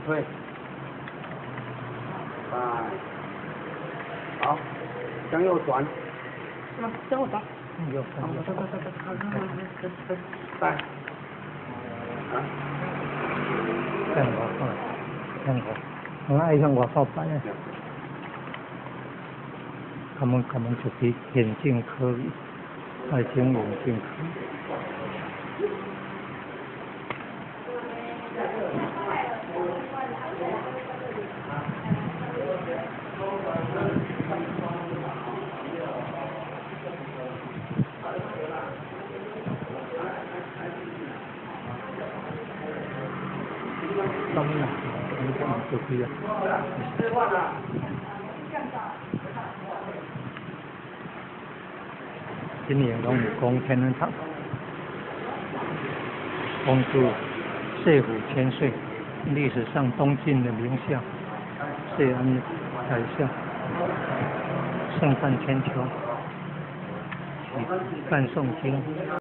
退。拜。好，向右轉。向右轉。右好，走走走走，好，好，好，拜。啊？向外口，向外，我愛向外口擺啊。他們一支眼鏡可以，愛情眼鏡可以。當然，你講就對啊。今年攏有講天恩堂，恭祝謝輔千歲，歷史上東晉的名相，謝安宰相，聖誕千秋，讚頌經。